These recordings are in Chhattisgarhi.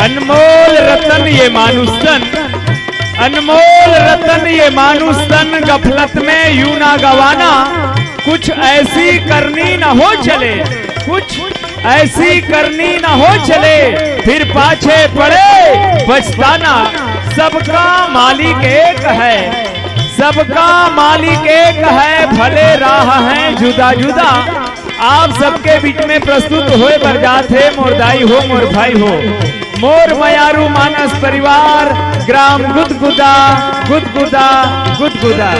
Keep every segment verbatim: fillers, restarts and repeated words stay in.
अनमोल रतन ये मानुष तन, अनमोल रतन ये मानुष तन, गफलत में यूं ना गवाना। कुछ ऐसी करनी न हो चले, कुछ ऐसी करनी न हो चले, फिर पाछे पड़े पछताना। सबका मालिक एक है, सबका मालिक एक है, भले राह हैं जुदा जुदा। आप सबके बीच में प्रस्तुत होए बर जात हे मोर दाई हो, मोर भाई हो, मोर मयारू मानस परिवार, ग्राम गुदगुदा, गुदगुदा, गुदगुदा।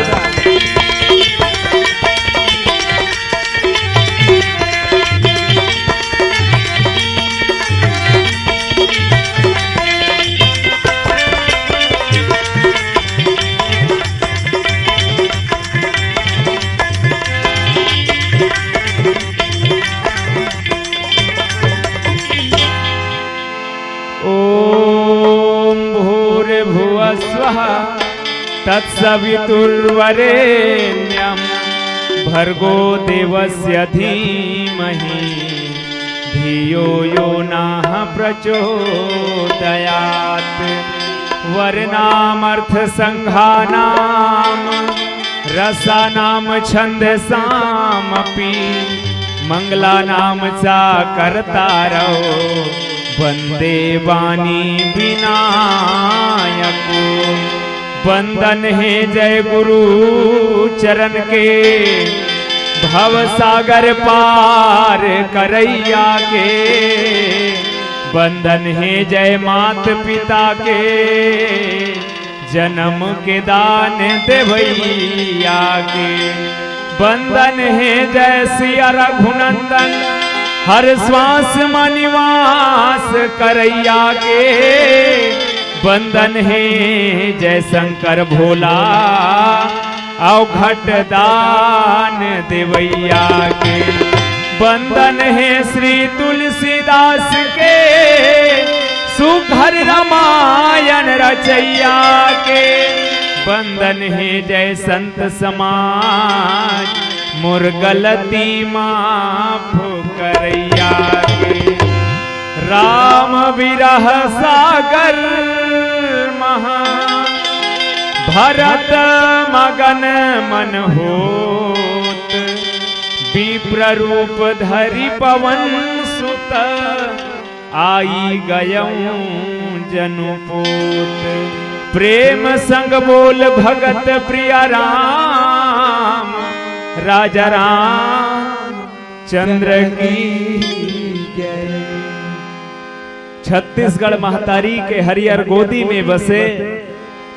ॐ भूर्भुवः स्वः तत्सवितुर्वरेण्यं भर्गो देवस्य धीमहि धियो यो नः प्रचोदयात्। वर्णामर्थसङ्घानां रसानां छन्दसामपि मङ्गलानां च कर्तारौ वन्दे वाणी विनायको। वंदन हे जय गुरु चरण के, भव सागर पार करैया के। वंदन हे जय मात पिता के, जन्म के दान देवैया के। वंदन हे जय सिया रघुनंदन, हर श्वास म निवास करैया के। वंदन हे जय शंकर भोला, अउ घट दान देवैया के। वंदन हे श्री तुलसीदास के, सुघर रामायण रचैया के। वंदन हे जय संत समाज, मोर गलती माफ करैया के। राम विरह सागर महा भरत मगन मन होत, विप्र रूप धरि पवन सुत आई गयऊं जनुपोत। प्रेम संग बोल भगत प्रिया राम, राजा राम चंद्र की जय। छत्तीसगढ़ महतारी के हरियर गोदी में बसे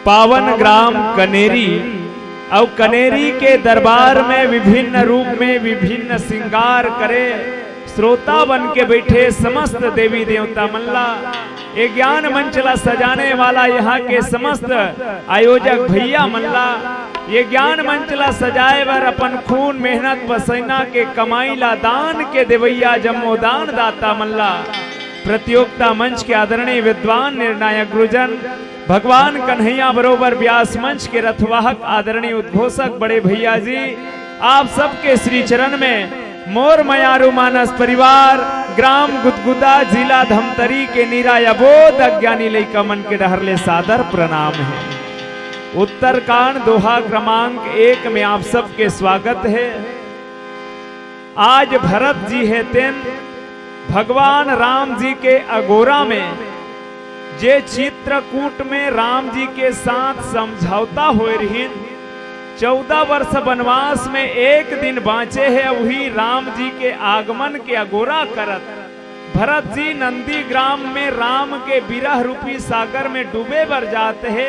पावन ग्राम कनेरी, अउ कनेरी के दरबार में विभिन्न रूप में विभिन्न श्रृंगार करे श्रोता बन के बैठे समस्त देवी देवता मन ला, ये ज्ञान मंच ला सजाने वाला यहाँ के समस्त आयोजक भैया मन ला, ये ज्ञान मंच ला सजाए बर अपन खून, मेहनत, पसीना के कमाई ला दान के देवैया जम्मो दान दाता मन ला, प्रतियोगिता मंच के आदरणीय विद्वान निर्णायक गुरुजन, भगवान कन्हैया बरोबर व्यास मंच के रथवाहक आदरणीय उद्घोषक बड़े भैया जी, आप सबके श्री चरण में मोर मयारू मानस परिवार, ग्राम गुदगुदा, जिला धमतरी के निराया बोध अज्ञानी लइका मन के डहर ले सादर प्रणाम हे। उत्तरकांड दोहा क्रमांक एक में आप सबके स्वागत हे। आज भरत जी हे तेन भगवान राम जी के अगोरा में जे चित्रकूट में राम जी के साथ समझौता होए रहिन, चौदह वर्ष वनवास में एक दिन बांचे हे, वही राम जी के आगमन के अगोरा करत भरत जी नंदी ग्राम में राम के विरह रूपी सागर में डूबे बर जात हे,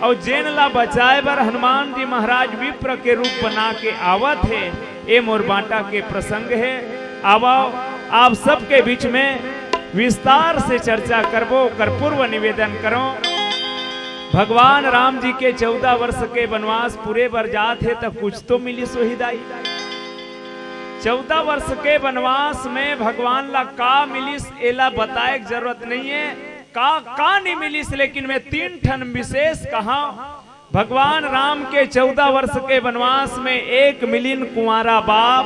अउ जेन ला बचाए बर हनुमान जी महाराज विप्र के रूप बना के आवत हे। ए मोर बांटा के प्रसंग हे। आवव, आप सबके बीच में विस्तार से चर्चा करबो, ओकर पूर्व निवेदन करो। भगवान राम जी के चौदह वर्ष के वनवास पूरे बर जात हे, त कुछ तो मिलिस होही दाई। चौदह वर्ष के वनवास में भगवान ला का मिलिस, एला बताए के जरूरत नहीं है, का, का नहीं मिलिस, लेकिन मैं तीन ठन विशेष कहा। भगवान राम के चौदह वर्ष के वनवास में एक मिलिन कुंवारा बाप,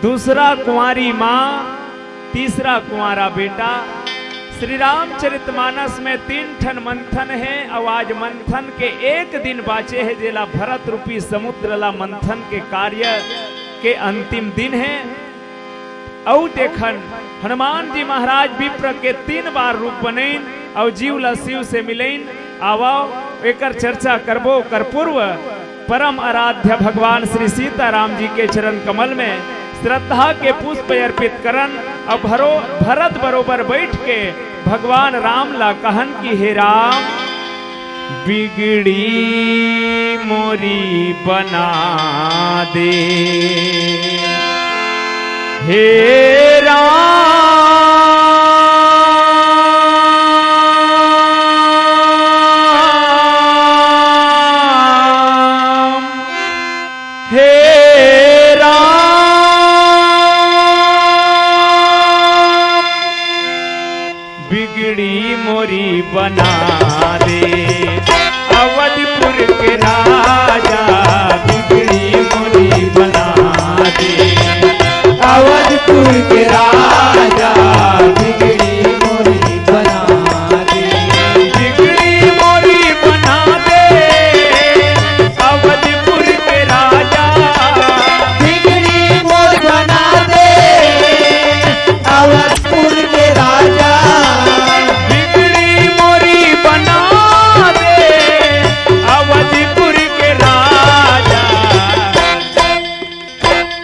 दूसरा कुंवारी माँ, तीसरा कुंवारा बेटा। श्री रामचरितमानस में तीन ठन मंथन हे, अउ आज मंथन के एक दिन बाचे हे, जेला भरत रूपी समुद्र ला मंथन के कार्य के अंतिम दिन हे। अउ देखन, हनुमान जी महाराज विप्र के तीन बार रूप बनइन अउ जीव ला शिव से मिलइन। आवव, एकर चर्चा करबो। ओकर पूर्व परम आराध्य भगवान श्री सीताराम जी के चरण कमल में श्रद्धा के पुष्प अर्पित करन। अब भरो-, भरत बरोबर बैठ के भगवान राम ला कहन कि हे राम, बिगड़ी मोरी बना दे। हे राम, हे राम, बिगड़ी मोरी बना दे। अवधपुर के राजा, बिगड़ी मोरी बना दे। अवधपुर के राजा, बिगड़ी मोरी बना दे। बिगड़ी मोरी बना दे। अवधपुर के राजा, बिगड़ी मोरी बना दे। अवधपुर के राजा, बिगड़ी मोरी बना दे। अवधपुर के राजा,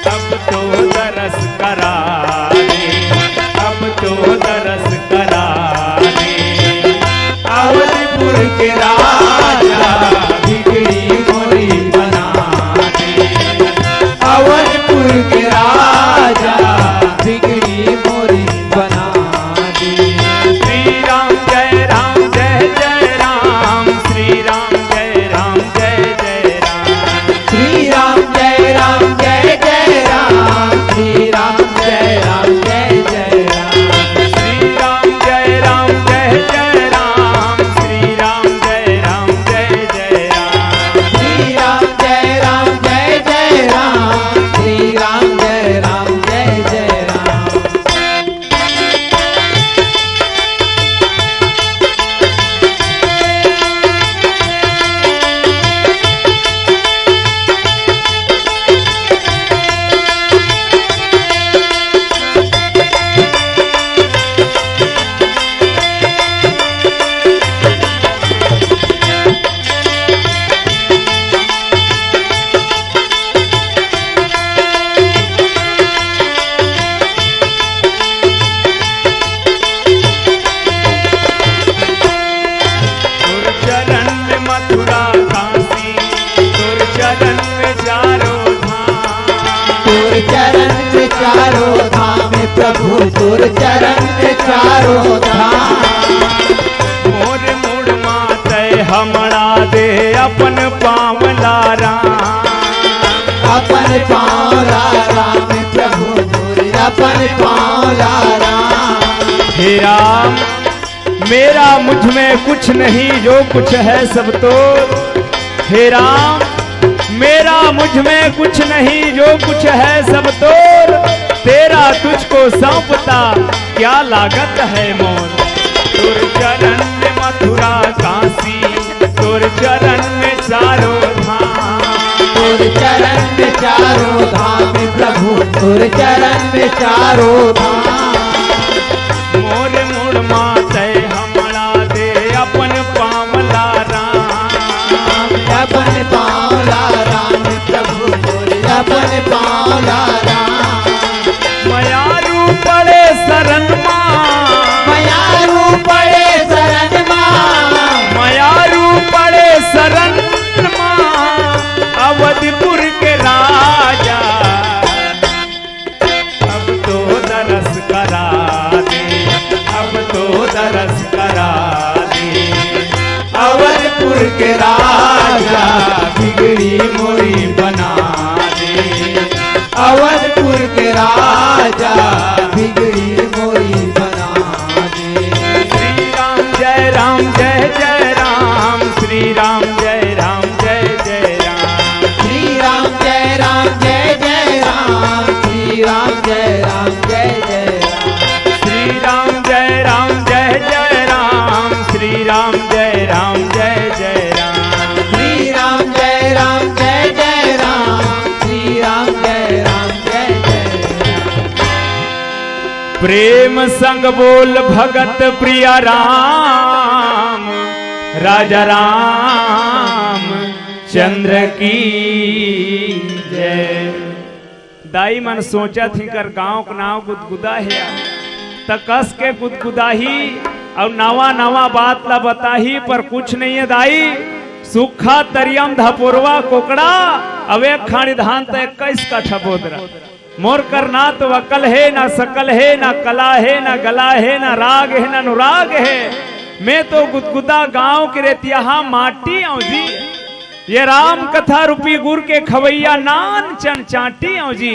अब तो दरस करा दे, अब तो दरस करा दे। अवधपुर के राजा, बिगड़ी मोरी बना दे। अवधपुर के राजा, बिगड़ी मोरी बना दे। श्री राम जय राम जय जय राम, श्री राम जय राम जय जय राम। श्री राम जय राम जय जय राम, श्री राम जय राम जय जय राम। श्री राम जय राम जय जय राम, श्री राम जय राम जय जय राम। श्री राम जय राम जय जय राम, श्री राम जय राम जय जय राम। तोर चरण में मथुरा काशी, तोर चरण में चारों धाम। तोर चरण में चारों धाम, प्रभु तोर चरण में चारों धाम। मोर मुड़ मातै हमला दे अपन पाँव ला राम। अपन पाँव ला राम, प्रभु तोर अपन पाँव ला राम। हे राम, मेरा मुझ में कुछ नहीं, जो कुछ है सब तोर। हे राम, मेरा मुझ में कुछ नहीं, जो कुछ है सब तोर। तेरा तुझको सौंपता क्या लागत है मोर। तोर चरण में मथुरा काशी, तोर चरण में चारों धाम। तोर चरण में चारों धाम, प्रभु तोर चरण में चारों धाम। मोर मुड़ मातै हमला दे अपन पाँव ला राम। अपन पाँव ला राम, प्रभु मोर अपन पाँव ला राम। मयारू पड़े शरण मा। मयारू पड़े शरण मा। मयारू पड़े शरण मा। अवधपुर के राजा, अब तो दरस करा दे, अब तो दरस करा दे। अवधपुर के राजा, बिगड़ी मोरी बना दे। अवधपुर के राजा, बिगड़ी मोरी बना दे। श्री राम जय राम जय जय राम, श्री राम जय राम जय जय राम। श्री राम जय राम जय जय राम, श्री राम जय राम जय जय राम। श्री राम जय राम जय प्रेम संग बोल भगत प्रिया राम, राजा राम चंद्र की जय। दाई मन सोचत ही कर गांव के नाव गुदगुदा हे, त कस के गुदगुदाही अउ नवा नवा बात ला बताही, पर कुछ नहीं है दाई। सूखा तरियम धपोरवा कोकड़ा, अउ एक खानी धान त इक्कीस कट्ठा बोदरा। मोर कर ना तो अकल हे, ना सकल हे, ना कला हे, ना गला हे, ना राग हे, ना अनुराग हे। मैं तो गुदगुदा गांव के रेतिया माटी आंव जी। ये राम कथा रूपी गुर के खवैया नान चन चांटी आंव जी।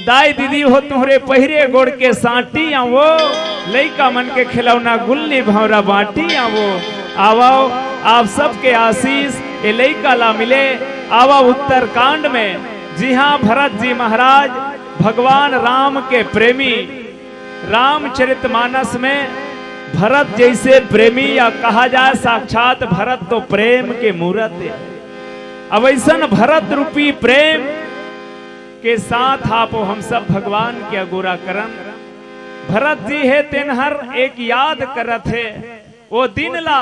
दाई दीदी हो तुहरे पहिरे गोड़ के सांटी आंव वो। लइका मन के खिलौना गुल्ली भंवरा बांटी आंव वो। आवव, आप सबके आशीष ए लइका ला मिले। आवव उत्तरकांड में, जिहां भरत जी महाराज भगवान राम के प्रेमी, रामचरितमानस में भरत जैसे प्रेमी या कहा जाए साक्षात भरत तो प्रेम के मूरत हे। अब ऐसन भरत रूपी प्रेम के साथ आपो हम सब भगवान के अगोरा करन। भरत जी हे तेनहर एक याद करत हे, वो दिन ला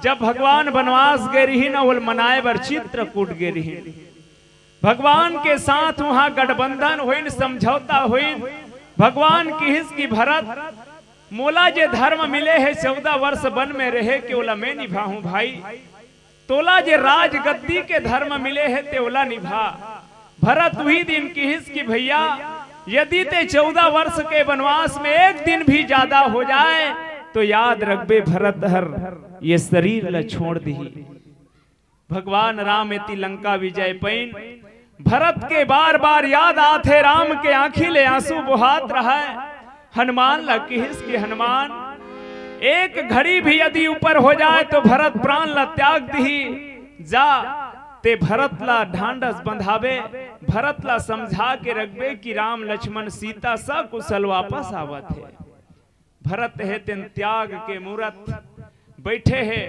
जब भगवान बनवास गे रिहिन, ओल मनाए बर चित्रकूट गे रिहिन। भगवान के साथ उहां गठबंधन होइन, समझौता होइन। भगवान किहिस कि भरत, मोला जे धर्म मिले हे चौदह वर्ष वन में रहे के, ओला मैं निभाहूं भाई। तोला जे राजगद्दी के धर्म मिले हे ते ओला निभा। भरत उही दिन किहिस कि भैया, यदि ते चौदह वर्ष के वनवास में एक दिन भी ज्यादा हो जाए तो याद रखबे भरत हर ये शरीर ल छोड़ दिही। भगवान राम एती लंका विजय पइन। भरत के बार बार याद आथे, राम के आंखी ले आंसू बोहात रहय। हनुमान ला किहिस कि हनुमान, एक घड़ी भी यदि ऊपर हो जाए तो भरत प्राण ला त्याग दिही। जा, ते भरत ला ढांढस बंधाबे, भरत ला समझा के रखबे कि राम लक्ष्मण सीता सकुशल वापस आवत हे। भरत हे तेन त्याग के मूरत बैठे हे।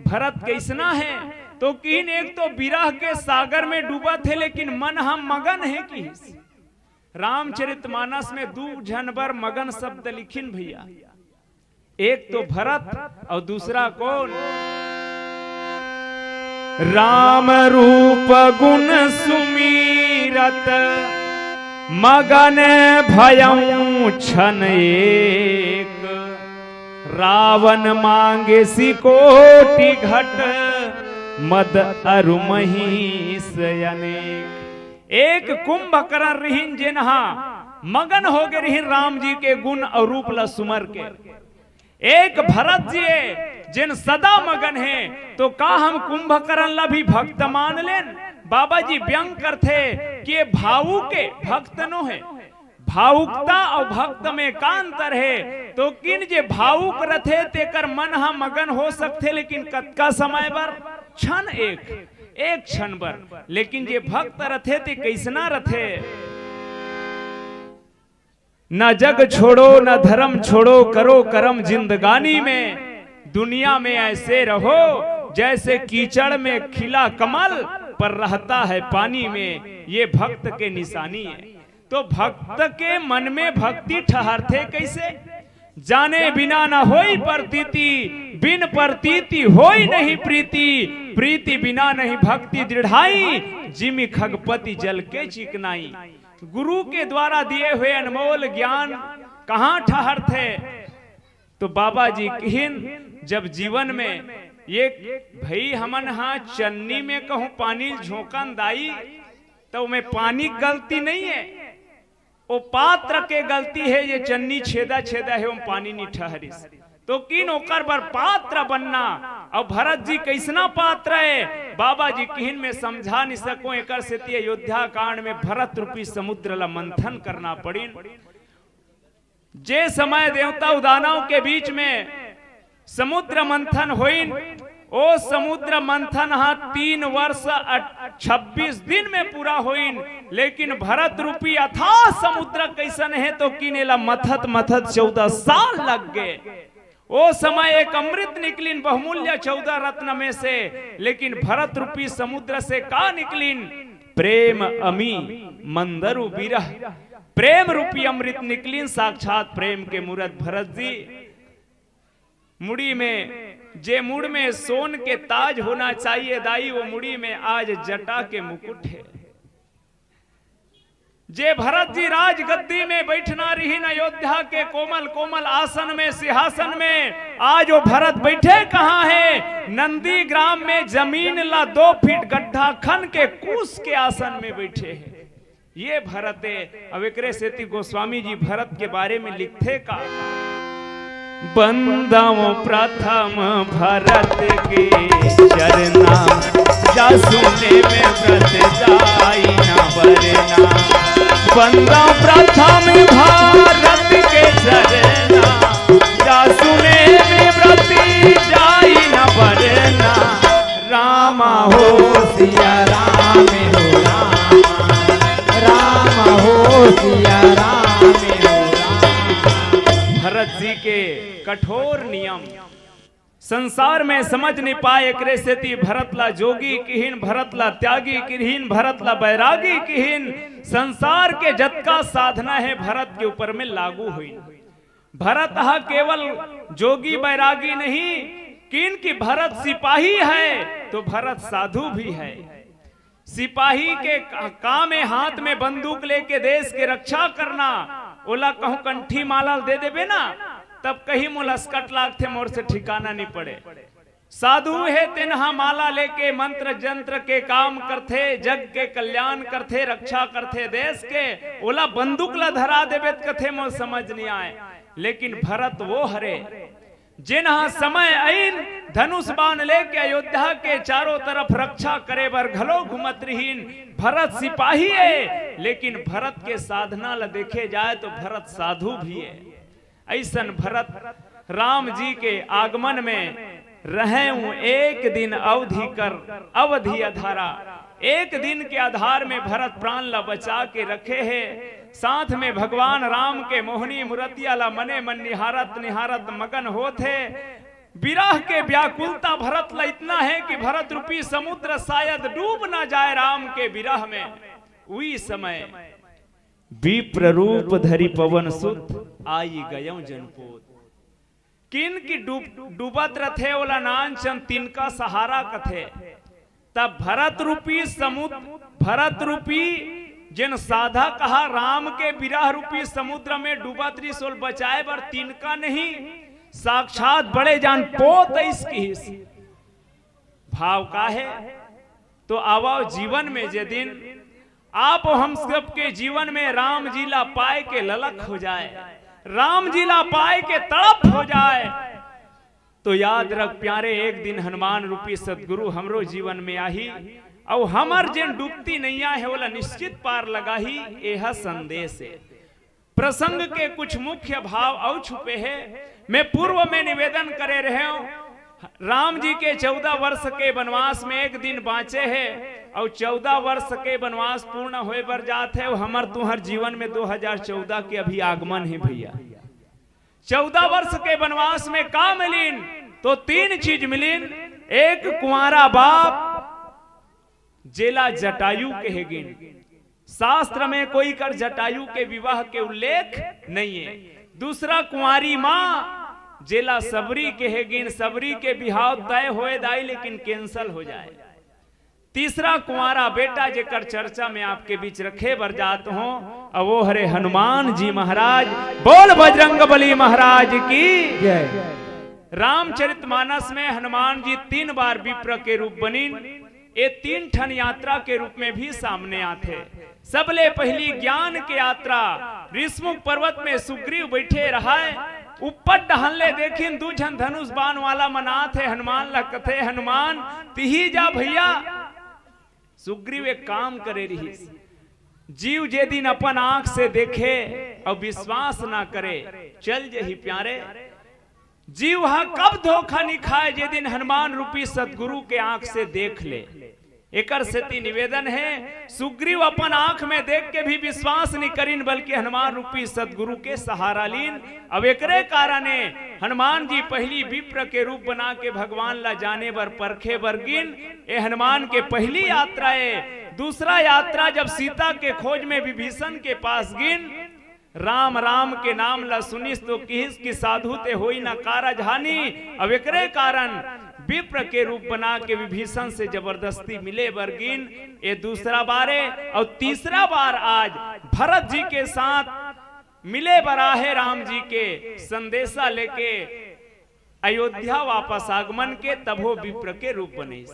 भरत कइसना हे तो किहिन, एक तो बिरह के सागर में डूबत हे लेकिन मन ह मगन हे किहिस। रामचरितमानस में दू झन बर मगन शब्द लिखिन भैया, एक तो भरत अउ दूसरा कोन? राम रूप गुण सुमीरत मगन भयउ छन एक, रावण मांगेसि कोटि घट मद अरु महीस अनेक। एक कुंभकर्ण रिहिन जेन हा मगन होगे रिहिन राम जी के गुण अउ रूप ला सुमर के। एक भरत जी हे जेन सदा मगन हे, तो का हम कुंभकर्ण ला भी भक्त मान लेन? बाबा जी व्यंग करथे कि ये भावुक हे, भक्त नो हे। भावुकता अउ भक्त में का अंतर हे? तो किन जे भावुक रथे तेकर मन ह मगन हो सकथे, लेकिन कतका समय बर? क्षण एक, एक क्षण बर। लेकिन जे भक्त रथे ते कइसना रथे? न जग छोड़ो न धर्म छोड़ो, करो करम जिंदगानी में। दुनिया में ऐसे रहो जैसे कीचड़ में खिला कमल, पर रहता है पानी में, ये भक्त के निशानी हे। तो भक्त के मन में भक्ति ठहरथे कइसे? जाने बिना न होई प्रतीति, बिन प्रतीति होई नहीं प्रीति, प्रीति बिना नहीं भक्ति दृढ़ाई, जिमि खगपति जल के चिकनाई। गुरु के द्वारा दिए हुए अनमोल ज्ञान कहाँ ठहरथे? तो बाबा जी किहिन, जब जीवन में ये भई हमन हा चन्नी में कहूँ पानी झोंकन दाई, तो ओमे पानी के गलती नहीं हे, वो पात्र के गलती हे। ये चन्नी छेदा छेदा हे, ओमे पानी नहीं ठहरिस। तो किन ओकर बर पात्र बनना। अउ भरत जी कइसना पात्र हे, बाबा जी किहिन में समझा नहीं सकों। एकर सेती अयोध्या कांड में भरत रूपी समुद्र ला मंथन करना पड़िन। जे समय देवता अउ दानव के बीच में समुद्र मंथन होइन, ओ समुद्र मंथन हा तीन वर्ष अट-, छब्बीस दिन में पूरा होइन, लेकिन भरत रूपी अथाह समुद्र कइसन हे तो किन एला मथत मथत चौदह साल लग गे। ओ समय एक अमृत निकलिन बहुमूल्य चौदह रत्न में से, लेकिन भरत रूपी समुद्र से का निकलिन? प्रेम अमी मंदरु बिरह। प्रेम रूपी अमृत निकलिन, साक्षात प्रेम के मूरत भरत जी। मुड़ी में, जे मुड़ में सोन के ताज होना चाहिए दाई, वो मुड़ी में आज जटा के मुकुट है। जे भरत जी राजगद्दी में बैठना रहिन, अयोध्या के कोमल कोमल आसन में, सिंहासन में, आज वो भरत बैठे कहाँ है? नंदीग्राम में जमीन ला दो फीट गड्ढा खन के कूस के आसन में बैठे हैं। ये भरत है। अब एकरे सेती गोस्वामी जी भरत के बारे में लिखथे का, बंदव प्रथम भरत के चरना, जासु नेम व्रत जाई न बरना। बंदव प्रथम भरत के चरना, जासु नेम व्रत जाई न बरना। राम हो सिया राम हो राम, राम हो सिया राम हो राम। भरत जी के कठोर नियम संसार में समझ नहीं पाए, एकरे सेती भरत ला जोगी किहिन, भरत ला त्यागी किहिन, भरत ला बैरागी किहिन। संसार के जतका साधना है भरत के ऊपर में लागू हुई। भरत हा केवल जोगी बैरागी नहीं, किन कि भरत सिपाही है तो भरत साधु भी है। सिपाही के का-, काम है हाथ में बंदूक लेके देश के रक्षा करना। ओला कहूं कंठी माला दे देबे ना, तब कहीं मोला स्कट लागथे, मोर से ठिकाना नहीं पड़े। साधु हे तेनहा माला लेके मंत्र जंत्र के काम करथे, जग के कल्याण करथे, रक्षा करथे देश के। ओला बंदूक ला धरा देबे त कथे मोर समझ नहीं आए। लेकिन भरत वो हरे जेनहा समय अइन धनुष बाण लेके अयोध्या के चारों तरफ रक्षा करे बर घलो घूमत रहिन। भरत सिपाही है, लेकिन भरत के साधना ला देखे जाए तो भरत साधु भी है। ऐसन भरत राम जी के आगमन में रहे हूँ एक दिन अवधि कर अवधि अधारा। एक दिन के आधार में भरत प्राण ला बचा के रखे हे। साथ में भगवान राम के मोहनी मुरतिया ला मने मन निहारत निहारत मगन होत हे। विरह के व्याकुलता भरत ला इतना है कि भरत रूपी समुद्र शायद डूब ना जाए राम के विरह में। उही समय विप्र रूप धरि पवन सुत आई गयं जनपोत। किन कि डूब-, डूबत रथे ओला नानचन तिनका सहारा कथे। तब भरत रूपी समुद्र, भरत रूपी जेन साधक हा राम के विरह रूपी समुद्र में डूबत रिस ओल बचाए बर तिनका नहीं, साक्षात बड़े जान पोत अइस किहिस। भाव का है? तो आवव जीवन में जे दिन आप हम सबके जीवन में राम जी ला पाए के ललक हो जाए, राम जी ला पाए के तड़प हो जाए, तो याद रख प्यारे, एक दिन हनुमान रूपी सदगुरु हमरो जीवन में आही, अउ हमर जेन डूबती नैया है, ओला निश्चित पार लगाही। एह संदेश है। प्रसंग के कुछ मुख्य भाव अउ छुपे हे। मैं पूर्व में निवेदन करे रहे हूं, राम जी के चौदह वर्ष के वनवास में एक दिन बांचे हे, अउ चौदह वर्ष के वनवास पूर्ण होए बर जात हे, अउ हमर तुहर जीवन में दो हजार चौदह के अभी आगमन हे भैया। चौदह वर्ष के वनवास में का मिलिन? तो तीन चीज मिलिन। एक, कुंवारा बाप, जेला जटायु कहे गिन। शास्त्र में कोई कर जटायु के विवाह के उल्लेख नहीं है। दूसरा, कुंवारी माँ, जेला सबरी कहे गिन, सबरी के बिहाव तय होए दाई, लेकिन cancel हो जाए। तीसरा, कुंवारा बेटा, जेकर चर्चा में आपके बीच रखे बर जात हों, अउ वो हरे हनुमान जी महाराज। बोल बजरंग बली महाराज की। जय। रामचरितमानस में हनुमान जी तीन बार विप्र के रूप बनिन। ये तीन ठन यात्रा के रूप में भी सामने आथे। सबले पहली ज्ञान के यात्रा, ऋषमुख पर्वत में सुग्रीव बैठे रहाय, ऊपर डहन ले देखिन दू झन धनुष बाण वाला मन आत हे, हनुमान ला कथे, "हनुमान, तिही जा भैया।" सुग्रीव एक काम करे रिहिस, जीव जे दिन अपन आंख से देखे अउ विश्वास ना करे, चल जही प्यारे। जीव ह कब धोखा नि खाए, जे दिन हनुमान रूपी सदगुरु के आंख से देख ले। एकर सेती निवेदन हे, सुग्रीव अपन आंख में देख के भी विश्वास नि करिन, बल्कि हनुमान रूपी सदगुरु के सहारा लीन। अब एकरे कारणे हनुमान जी पहली विप्र के रूप बना के भगवान ला जाने बर परखे बर गिन। ए हनुमान के पहली यात्रा ए। दूसरा यात्रा जब सीता के खोज में विभीषण के पास गिन, राम राम के नाम ला सुनिस तो किहिस कि साधु ते होई न कारज हानि। अब एकरे कारण विप्र के रूप बना के विभीषण से जबरदस्ती मिले बर गिन। ये दूसरा बार है। और तीसरा बार आज भरत जी के साथ मिले बर आहे राम जी के संदेशा लेके अयोध्या वापस आगमन के, तभो विप्र के रूप बनिस।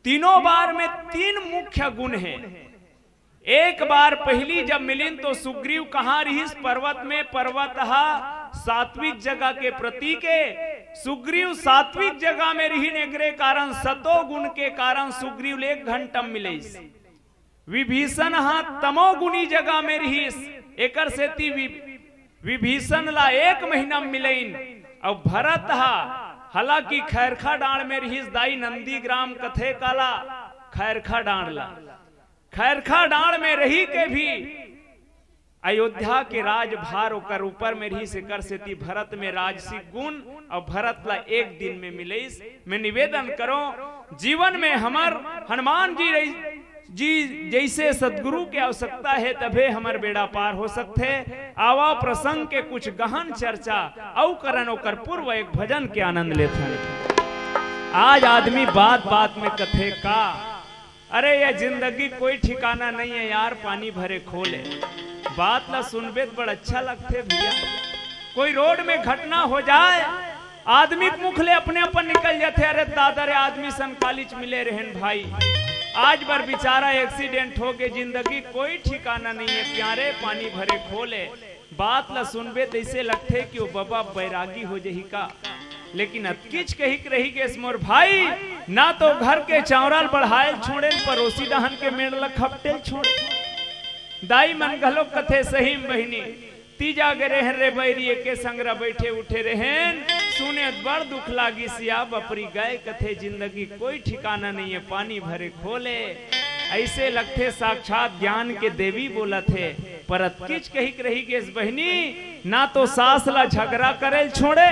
तीनों बार में तीन मुख्य गुण है। एक बार पहली जब मिलिन तो सुग्रीव कहाँ रिहिस? पर्वत में। पर्वत हा सात्विक जगह के प्रतीक है। सुग्रीव सात्विक जगह में रिहिन, एकरे कारण सतो गुण के कारण सुग्रीव ले एक घंटा मिलिस। विभीषण हा तमोगुणी जगह में रिहिस, एकर सेती वि-, विभीषण ला एक महीना मिलइन। अउ भरत हा, हालांकि खैरखा डांड़ में रिहिस, दाई नंदीग्राम कथे काला, खैरखा डांड़ ला, खैरखा डांड़ में रही के भी अयोध्या के राजभार ओकर ऊपर में रिहिस, एकर सेती भरत में राजसी गुण अउ भरत ला एक दिन में मिलइस। मैं निवेदन करों, जीवन में हमर हनुमान जी रही, जी जैसे सदगुरु के आवश्यकता है, तभे हमर बेड़ा पार हो सकथे। आवा प्रसंग के कुछ गहन चर्चा अउ करन ओकर पूर्व एक भजन के आनंद लेथन। आज आदमी बात बात में कथे का, अरे ये जिंदगी कोई ठिकाना नहीं है यार, पानी भरे खोले। बात ला सुनबे त बड़ अच्छा लगथे भैया। कोई रोड में घटना हो जाए, आदमी के मुख ले अपने अपन निकल जाथे, "अरे दादा रे, आदमी सन कालीच मिले रहेन भाई, आज बर बेचारा एक्सीडेंट हो गए।" जिंदगी कोई ठिकाना नहीं है प्यारे, पानी भरे खोले। बात ला सुनबे तैसे लगथे कि वो बबा बैरागी हो जही का। लेकिन अतकीच कहिक रही गेस मोर भाई, ना तो घर के चावराल बढ़ायल छोड़ेन, परोसी डहन के मेड़ ला खपटेल छोड़े। दाई मन घलोक कथे सही में बहिनी, तीजा गे रहेन रे बैरी, एके संगरा बैठे उठे रहेन, सुने त बड़ दुख लागिस या बपरी गए, कथे जिंदगी कोई ठिकाना नहीं है, पानी भरे खोले। ऐसे लगथे साक्षात ज्ञान के देवी बोलत हे, पर अतकीच कहिक रही गेस बहिनी, ना तो सास ला झगड़ा करेल छोड़े,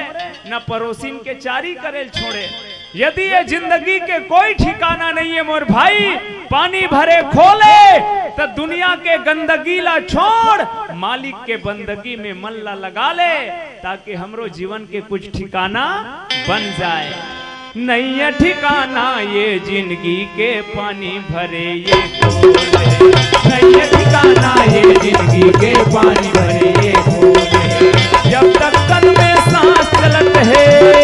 ना परोसिन के चारी करेल छोड़े। यदि ये जिंदगी के कोई ठिकाना नहीं है मोर भाई, पानी भरे खोले, त दुनिया के गंदगी ला छोड़, मालिक के बंदगी में मन ला लगा ले, ताकि हमरो जीवन के कुछ ठिकाना बन जाए। नैया ठिकाना ये जिंदगी के, पानी भरे ये खोले। नैया ठिकाना ये जिंदगी के, पानी भरे ये खोले। जब तक तन में सांस चलत है,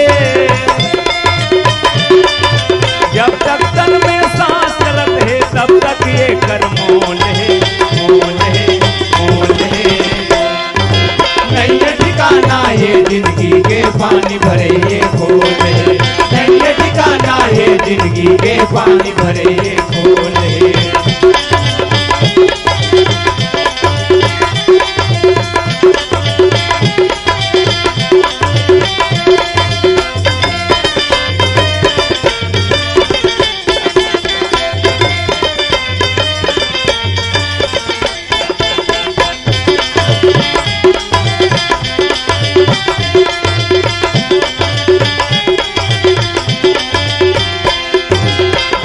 जब तक तन में सांस चलत है, तब तक ये कर मोल है, मोल है, मोल है। नैया ठिकाना ये जिंदगी के, पानी भरे ये खोले। नैया ठिकाना ये जिंदगी के, पानी भरे ये खोले।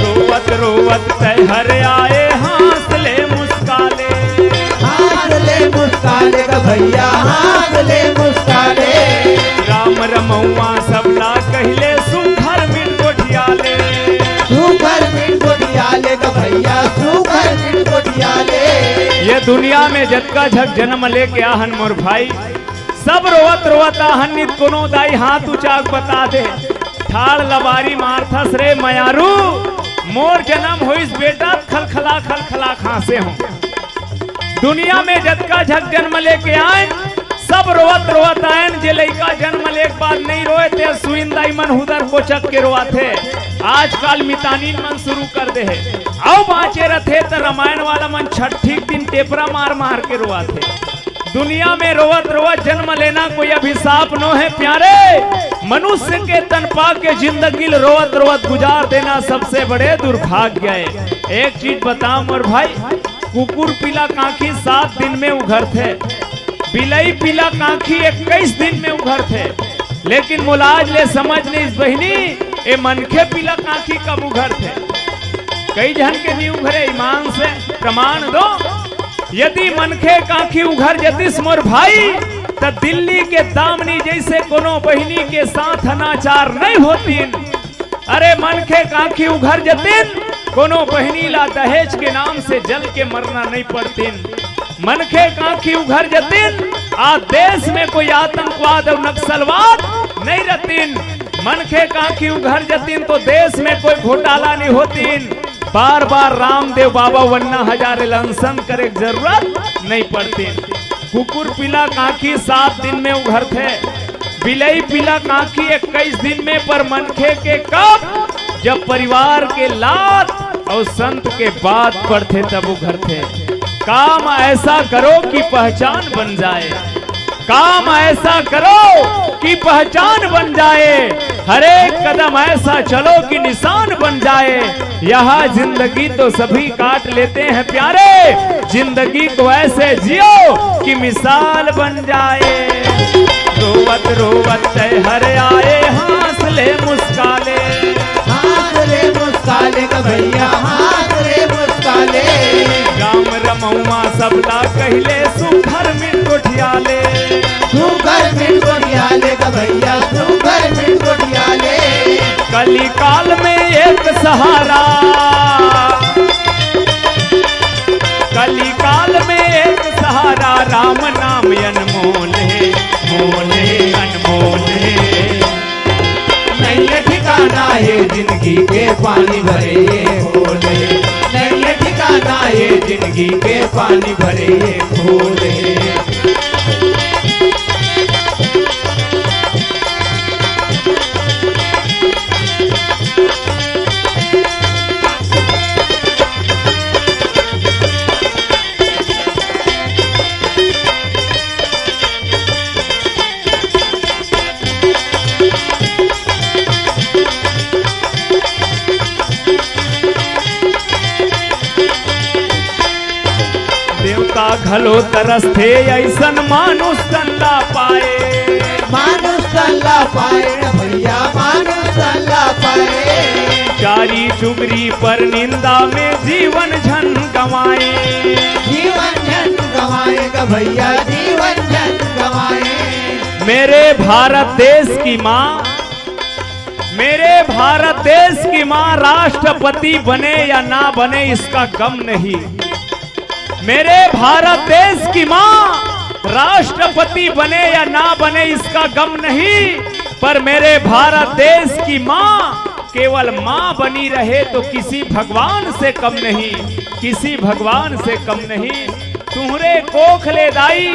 रोवत रोवत तै हर आए, हाँस ले मुस्काले। हाँस ले मुस्काले ग भैया, हाँस ले मुस्काले। राम रमौआ सबला कहिले, सुघर मिट गोठियाले। सुघर मिट गोठियाले ग भैया, सुघर मिट गोठियाले। ये दुनिया में जतका झक जन्म लेके आहन मोर भाई, सब रोवत रोवत आहन, नित कोनो दाई हाथ उचाक बता दे। ठाड़ लबारी मारथस रे मयारू, मोर जन्म होइस बेटा खलखला खलखला खांसे हों। दुनिया में जतका झक जन्म लेके आए, सब रोवत रोवत आएन। जे लइका जन्म लेके बाद नहीं रोए, ते सुइन दाई मन हुदर कोचक के रोआथे। आजकल मितानिन मन शुरू कर दे हे। अउ बाँचे रथे त रामायण वाला मन छठी के दिन टेपरा मार मार के रोआथे। दुनिया में रोवत रोवत जन्म लेना कोई अभिशाप नो है प्यारे। मनुष्य के तन पा के जिंदगी ल रोवत रोवत गुजार देना सबसे बड़े दुर्भाग्य है। एक चीज बताओ मोर भाई, कुकुर पीला कांखी सात दिन में उघरथे, बिलई पीला कांखी इक्कीस दिन में उघरथे, लेकिन मोला आज ले समझ नहीं बहिनी, ए मनखे पीला कांखी कब उघरथे? कई झन के नहीं उघरे, ईमान से प्रमाण दो। यदि मनखे कांखी उघर जतिस मोर भाई, त दिल्ली के दामनी जइसे कोनो बहिनी के साथ अनाचार नइ होतिन। अरे मनखे कांखी उघर जतिन, कोनो बहिनी ला दहेज के नाम से जल के मरना नइ पड़तिन। मनखे कांखी उघर जतिन, आज देश में कोई आतंकवाद अउ नक्सलवाद नइ रहतिन। मनखे कांखी उघर जतिन तो देश में कोई घोटाला नइ होतिन। बार बार रामदेव बाबा वन्ना हजारे ल अनशन करे के जरूरत नइ पड़तिन। कुकुर पीला कांखी सात दिन में उघरथे, बिलई पीला कांखी इक्कीस दिन में, पर मनखे के कब? जब परिवार के लात अउ संत के बात पढ़थे तब उघरथे। काम ऐसा करो कि पहचान बन जाए, काम ऐसा करो कि पहचान बन जाए, हर एक कदम ऐसा चलो कि निशान बन जाए। यहाँ जिंदगी तो सभी काट लेते हैं प्यारे, जिंदगी को ऐसे जियो कि मिसाल बन जाए। रोवत रोवत तय हर आए, हंस ले मुस्का ले। हंस ले मुस्का ले ग भैया, हंस ले मुस्का ले। राम रमौआ सबला कहले, सुघर मिट गोठिया ले। सुघर मिट गोठिया ले ग भैया, सुघर मिट गोठिया ले। कली काल में एक सहारा, कली काल में एक सहारा, राम नाम अनमोल हे, मोल हे, अनमोल हे। नइ हे ठिकाना हे जिंदगी के, पानी भरे ये घोल हे। नइ हे ठिकाना हे जिंदगी के, पानी भरे ये घोल हे। देवता घलो तरसथे अइसन मानुष तन ला पाए। मानुष तन ला पाए भैया, मानुष तन ला पाए। चारी चुगरी पर निंदा में जीवन झन गंवाए। जीवन झन गंवाए ग भैया, जीवन झन गंवाए। मेरे भारत देश की माँ, मेरे भारत देश की माँ राष्ट्रपति बने या ना बने, इसका गम नहीं। मेरे भारत देश की माँ राष्ट्रपति बने या ना बने, इसका गम नहीं, पर मेरे भारत देश की माँ केवल माँ बनी रहे तो किसी भगवान से कम नहीं, किसी भगवान से कम नहीं। तुहरे कोख ले दाई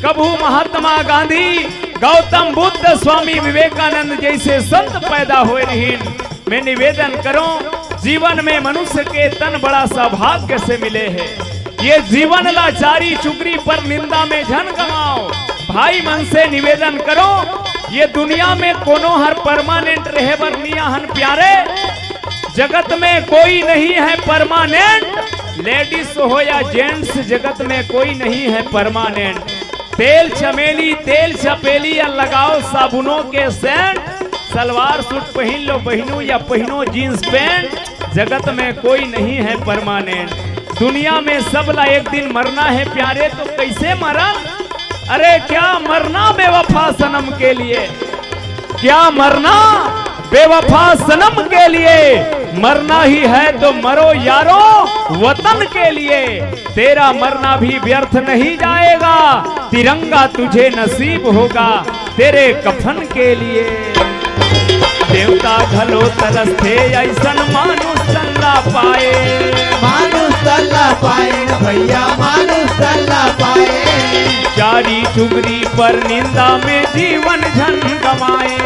कभू महात्मा गांधी, गौतम बुद्ध, स्वामी विवेकानंद जइसे संत पैदा होए रहिन। मैं निवेदन करों, जीवन में मनुष्य के तन बड़ा सौभाग्य से मिले हे। ये जीवन ला चारी चुगरी पर निंदा में झन गंवाओ। भाई मन से निवेदन करों, ये दुनिया में कोनो हर permanent रहे बर नइ आहन प्यारे। जगत में कोई नहीं है permanent, ladies हो या gents, जगत में कोई नहीं है permanent। तेल चमेली, तेल चपेली या लगाओ साबुनों के सेंट, सलवार सूट पहिन लो बहिनू या पहिनो जींस पैंट, जगत में कोई नहीं है परमानेंट। दुनिया में सब ला एक दिन मरना है प्यारे, तो कैसे मरन? अरे क्या मरना बेवफा सनम के लिए, क्या मरना बेवफा सनम के लिए, मरना ही है तो मरो यारो वतन के लिए। तेरा मरना भी व्यर्थ नहीं जाएगा, तिरंगा तुझे नसीब होगा तेरे कफन के लिए। देवता घलो तरसथे अइसन मानुष तन ला पाए। मानुष तन ला पाए न भैया, मानुष तन ला पाए। चारी चुगरी पर निंदा में जीवन झन गंवाए।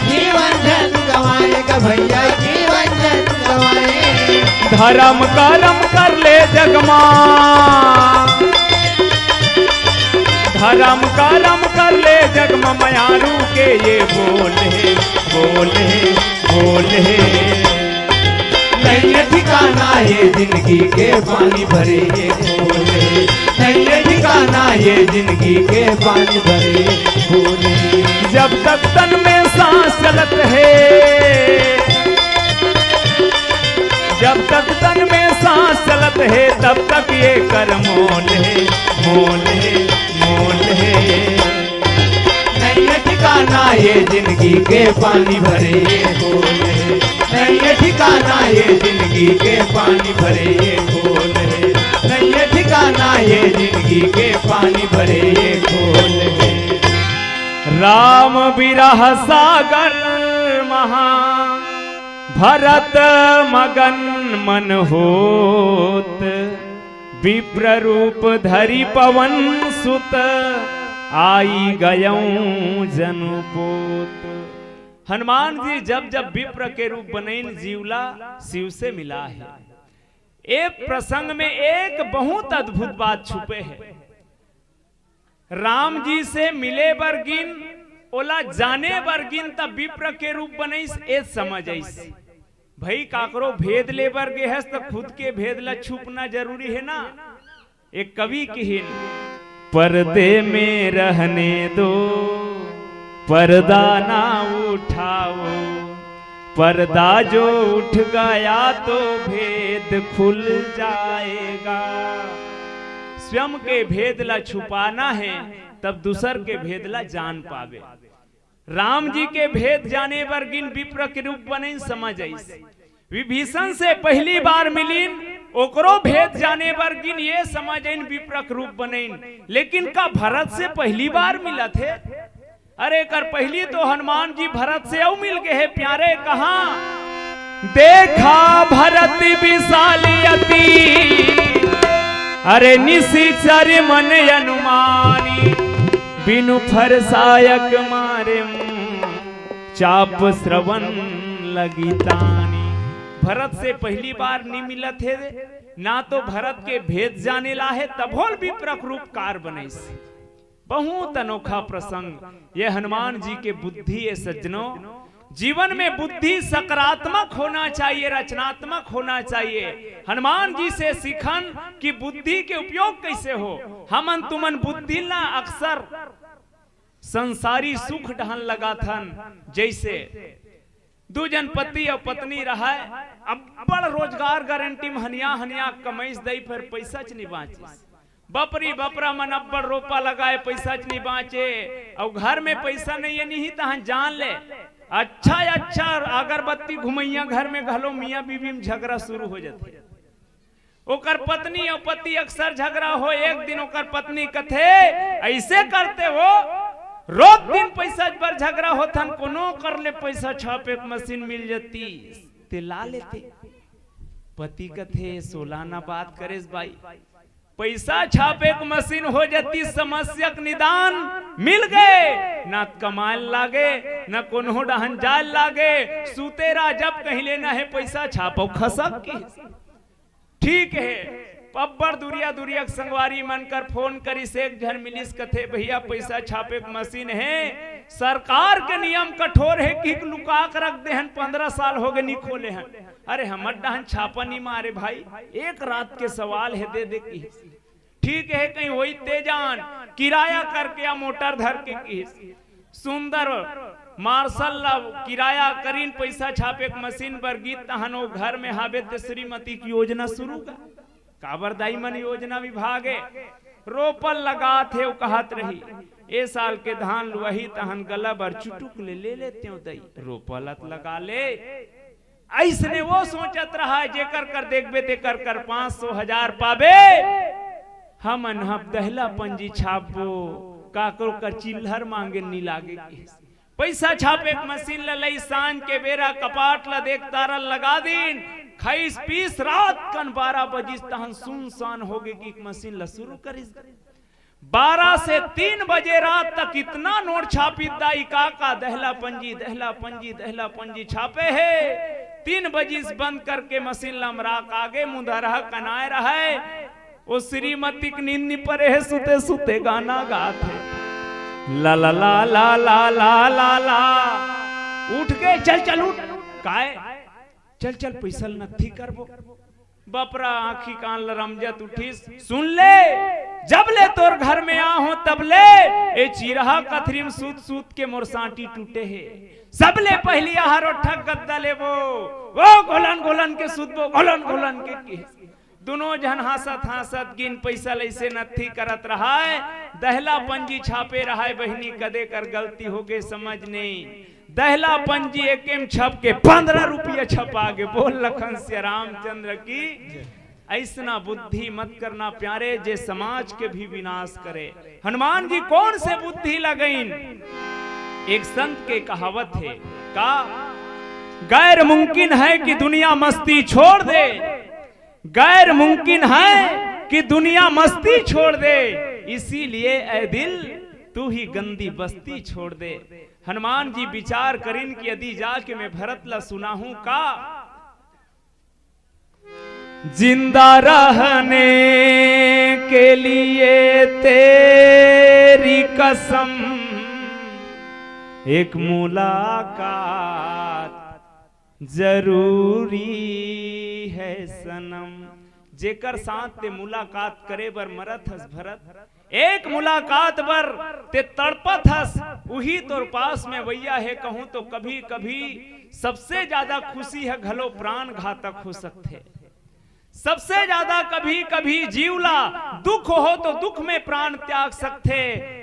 जीवन झन गंवाए ग भैया, जीवन झन गंवाए। धरम करम कर ले जग मा, धरम करम कर ले जग मा, मयारू के ये बोल हे, बोल हे, बोल हे। नहीं है ठिकाना ये जिंदगी के, पानी भरे ये बोल हे। नहीं है ठिकाना ये जिंदगी के, पानी भरे ये बोल हे। जब तक तन में सांस चलत हे, जब तक तन में सांस चलत हे तब तक ये कर मोल हे, मोल हे, मोल हे। नहीं है ठिकाना ये जिंदगी के पानी भरे ये खोल हे। नहीं है ठिकाना ये जिंदगी के पानी भरे ये खोल हे। नहीं है ठिकाना ये जिंदगी के पानी भरे ये खोल हे। राम बिरह सागर महा भरत मगन मन होत, विप्र रूप धरि पवन सुत, आई गयऊं जनु पोत। हनुमान जी जब जब विप्र के रूप बनइन, जीवला शिव से मिला है। ए प्रसंग में एक बहुत अद्भुत बात छुपे है। राम जी से मिले बर गिन, ओला जाने बर गिन, त विप्र के रूप बनइस, ए समझ आइस। भई काकरो भेद ले बर गे हस, त खुद के भेद ला छुपना जरूरी है ना। एक कवि किहिन, पर्दे में रहने दो, पर्दा ना उठाओ, पर्दा जो उठ गया तो भेद खुल जाएगा। स्वयं के भेद ला छुपाना है, तब दूसर के भेद ला जान पाबे। राम जी के भेद जाने बर गिन, विप्र के रूप बनइन, समझ आइस। विभीषण से पहली बार मिलिन, ओकरो भेद जाने बर गिन, ये समझ आइन विप्र के रूप बनइन। लेकिन का भरत से पहली बार मिलत हे? अरे कर पहली तो हनुमान जी भरत से अउ मिल गए हे प्यारे। कहाँ? देखा भरत विशाल अति, अरे निशिचर मन अनुमानी, बिनु फरसायक मारे चाप श्रवण लगी तानी। भरत से पहली बार नी मिलत हे, ना तो भरत के भेद जाने ला हे, तभो ल विप्र के रूप कार बनइस। बहुत अनोखा प्रसंग। ये हनुमान जी के बुद्धि, ये सज्जनों, जीवन में बुद्धि सकारात्मक होना चाहिए, रचनात्मक होना चाहिए। हनुमान जी से सीखन कि बुद्धि के उपयोग कैसे हो। हमन तुमन बुद्धि ला अक्सर संसारी सुख डहन लगाथन। जैसे दू जन पति अउ पत्नी रहय, अब्बड़ रोजगार गारंटी म हनिया हनिया कमइस दई, फेर पइसाच नी बाँचिस। बपरी बपरा मन अब्बड़ रोपा लगाए, पइसाच नी बाँचे। अउ घर में पइसा नइ हे, निही तहन जान ले, अच्छा अच्छा अगरबत्ती घुमइया घर में घलो मियाँ बीबी म झगरा शुरू हो जाथे। ओकर पत्नी अउ पति अक्सर झगरा हो। एक दिन ओकर पत्नी कथे, "ऐसे करते हो, रोज दिन पइसा बर झगरा होथन, कोनो कर ले पइसा छापे के मशीन मिल जाती, ते ला लेते।" पति कथे, "सोला ना बात करेस बाई, पइसा छापे के मशीन हो जाती, समस्या के निदान मिल गए, ना कमाए लागे, ना कोनो डहन जाए लागे, सुते रहा, जब कहीं लेना है पइसा छापो खसक के।" ठीक हे, अब्बड़ दुरिया दुरिया के संगवारी मन कर फोन करिस, एक झन मिलिस, कथे, "भैया, पइसा छापे के मशीन हे, सरकार के नियम कठोर हे कि लुका के रख दे हन, पंद्रह साल हो गए नी खोले हन।" अरे हमर डहन छापा नी मारे भाई, एक रात के सवाल हे, दे दे किहिस। ठीक हे, कहीं होई ते जान, किराया करके या मोटर धर के किहिस। सुंदर मार्शल ला किराया करिन, पइसा छापे के मशीन बर गिस, तहन ओ घर में हाबे ते श्रीमती के योजना शुरू गा। काबर दाई मन योजना विभाग हे, रोपल लगात हे, ओ कहत रही, "ए साल के धान लुआही तहन गला बर चुटुक ले, ले लेते हो दई, रोपल अत लगा ले।" अइसने वो सोचत रहा, जेकर कर देखबे तेकर कर पाँच सौ हजार पाबे। हमन ह दहला पंजी छापबो, काकरो कर चिल्हर मांगे नी लागे। पइसा छापे के मशीन ल लई, सांझ के बेरा कपाट ल देख तारा लगा दिन, खइस पीस रात कन बारह बजिस, तहन सुनसान होगे कि मशीन ल शुरू करिस। बारह से तीन बजे रात तक इतना नोट छापिस दाई काका, दहला पंजी, दहला पंजी, दहला पंजी छापे हे। तीन बजिस बंद करके मशीन ल अमरा के आगे, मुंदरहा कनाए रहय। ओ श्रीमती के नींद नी परे हे, सुते सुते गाना गात हे, ला ला ला ला। उठ के, "चल चल उठ।" "काय?" "चल चल, पइसा ल नत्थी करबो।" बपरा आँखी कान ल रमजत उठिस, "सुन ले, जब ले तोर घर में आ हो तब ले ए चिरहा कथरी म सूत सूत के मोर सांटी टूटे हे। सबले पहिली आहार ओठक गद्दा लेबो, वो घोलन घोलन के सुतबो, घोलन घोलन के।" किहिस। दुनों झन हांसत हांसत गिन पैसा लइसे नत्थी करत रहाय। दहला पंजी छापे रहाय बहिनी, कदे कर गलती होगे समझ नइ। दहला पंजी एकेम छप के पंद्रह रुपया छपा गे। बोल लखन सिया रामचंद्र की। अइसना बुद्धि मत करना प्यारे, जे समाज के भी विनाश करे। हनुमान जी कौन से बुद्धि लगइन? एक संत के कहावत हे का, गैर मुमकिन है कि दुनिया मस्ती छोड़ दे, गैर मुमकिन है कि दुनिया मस्ती छोड़ दे, इसीलिए ऐ दिल तू ही गंदी बस्ती छोड़ दे। हनुमान जी विचार करिन कि यदि जाके मैं भरत ला सुनाहूं का, जिंदा रहने के लिए तेरी कसम, एक मुलाकात जरूरी है सनम। जेकर साथ ते मुलाकात करे बर मरत हस भरत, एक मुलाकात बर ते तड़पत हस, उही तोर पास में अवइया हे कहूं तो कभी कभी सबसे ज्यादा खुशी ह घलो प्राण घातक हो सकथे। सबसे ज्यादा कभी कभी जीव ला दुख हो तो दुख में प्राण त्याग सकथे।